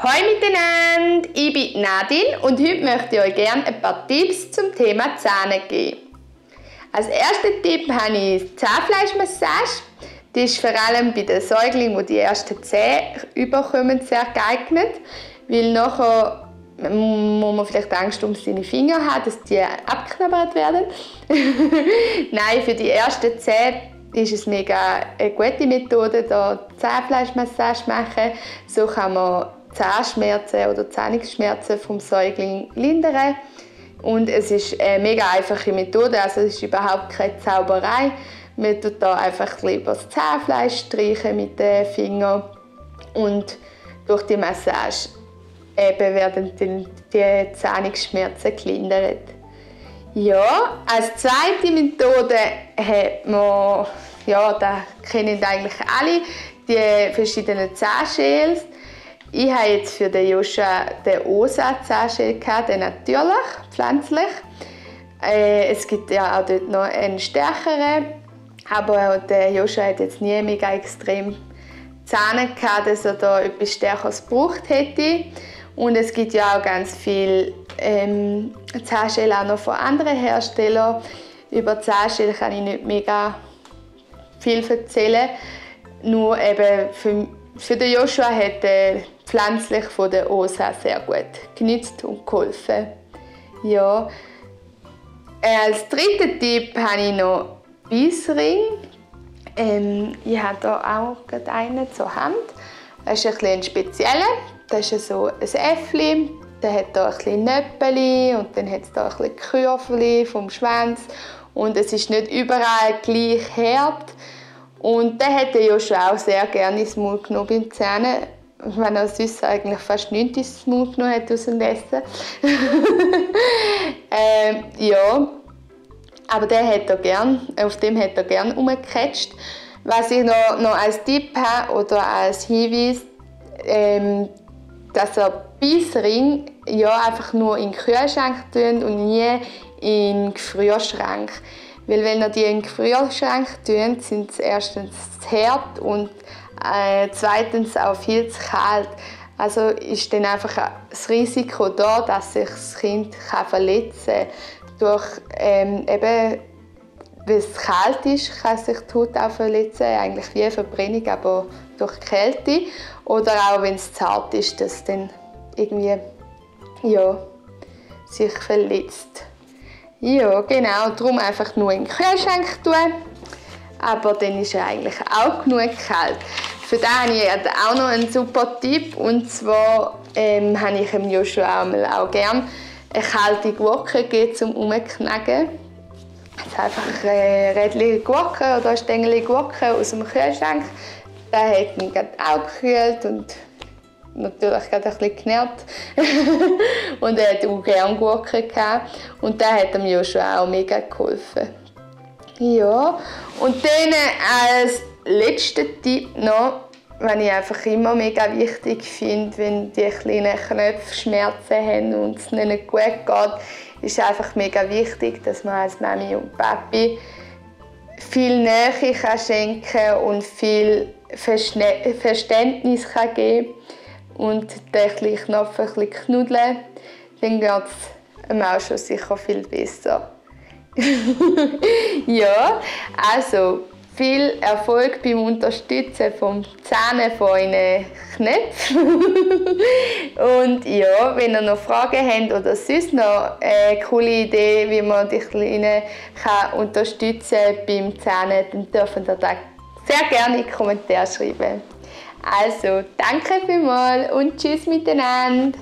Hallo miteinander, ich bin Nadine und heute möchte ich euch gerne ein paar Tipps zum Thema Zähne geben. Als ersten Tipp habe ich die Zahnfleischmassage. Die ist vor allem bei den Säuglingen, die die ersten Zähne überkommen, sehr geeignet, weil nachher muss man vielleicht Angst um seine Finger haben, dass die abgeknabbert werden. Nein, für die ersten Zähne ist es mega eine gute Methode, da Zahnfleischmassage zu machen. So kann man Zahnschmerzen oder Zahnungsschmerzen vom Säugling lindern. Und es ist eine mega einfache Methode, also es ist überhaupt keine Zauberei. Man tut da einfach lieber das Zahnfleisch streichen mit den Fingern und durch die Massage werden die Zahnungsschmerzen gelindert. Ja, als zweite Methode hat man, ja, da kennen eigentlich alle, die verschiedenen Zahnschäls. Ich habe jetzt für den Joshua den OSA-Zahnschäl gehabt, den natürlich, pflanzlich. Es gibt ja auch dort noch einen stärkeren, aber der Joshua hat jetzt nie mega extrem Zähne gehabt, dass er da etwas Stärkeres gebraucht hätte. Und es gibt ja auch ganz viele Zahnschäle auch noch von anderen Herstellern. Über Zahnschäle kann ich nicht mega viel erzählen. Nur eben für den Joshua hat pflanzlich von der OSA sehr gut genützt und geholfen. Ja. Als dritten Tipp habe ich noch Bissring. Ich habe hier auch gerade einen zur Hand. Das ist ein spezieller. Das ist so ein Äffli. Der hat hier ein bisschen Nöppeli und dann hat es hier ein bisschen Kürfeli vom Schwanz. Und es ist nicht überall gleich hart. Und den hat der Joshua auch sehr gerne ins Maul genommen beim Zähnen. Wenn er sonst eigentlich fast nichts ins Maul genommen hat aus dem Essen. Ja. Aber den hat er gern, auf dem hat er gerne rumgecatcht. Was ich noch als Tipp habe oder als Hinweis, dass er Bissring ja einfach nur in den Kühlschrank tun und nie in den Gefrierschrank. Weil wenn ihr die in den Gefrierschrank tun, sind sie erstens zu hart und zweitens auch viel zu kalt. Also ist dann einfach das Risiko da, dass sich das Kind verletzen kann. Durch eben, weil es kalt ist, kann sich die Haut auch verletzen, eigentlich wie eine Verbrennung, aber durch Kälte. Oder auch wenn es zart ist, dass es dann irgendwie, ja, sich verletzt. Ja, genau, darum einfach nur in den Kühlschrank tun. Aber dann ist er eigentlich auch genug kalt. Für den habe ich auch noch einen super Tipp. Und zwar habe ich dem Joshua auch gerne eine kalte Gurke gegeben, zum Umknacken. Also einfach ein Rädchen Gurke oder ein Stängel Gurke aus dem Kühlschrank. Der hat ihn auch gekühlt und natürlich ein bisschen genährt. Und er hat auch gerne Gurke gehabt. Und der hat dem Joshua auch mega geholfen. Ja, und dann als letzten Tipp noch, was ich einfach immer mega wichtig finde, wenn die kleinen Knöpfe Schmerzen haben und es nicht gut geht, ist einfach mega wichtig, dass man als Mami und Papi viel Nähe schenken kann und viel Verständnis geben kann und den kleinen Knopf ein bisschen knuddeln. Dann geht es ihm auch schon sicher viel besser. Ja, also viel Erfolg beim Unterstützen vom Zähnen von euren Knöpfen. Und ja, wenn ihr noch Fragen habt oder sonst noch eine coole Idee, wie man die Kleinen unterstützen kann beim Zähnen, dann dürft ihr das sehr gerne in die Kommentare schreiben. Also, danke vielmals und tschüss miteinander.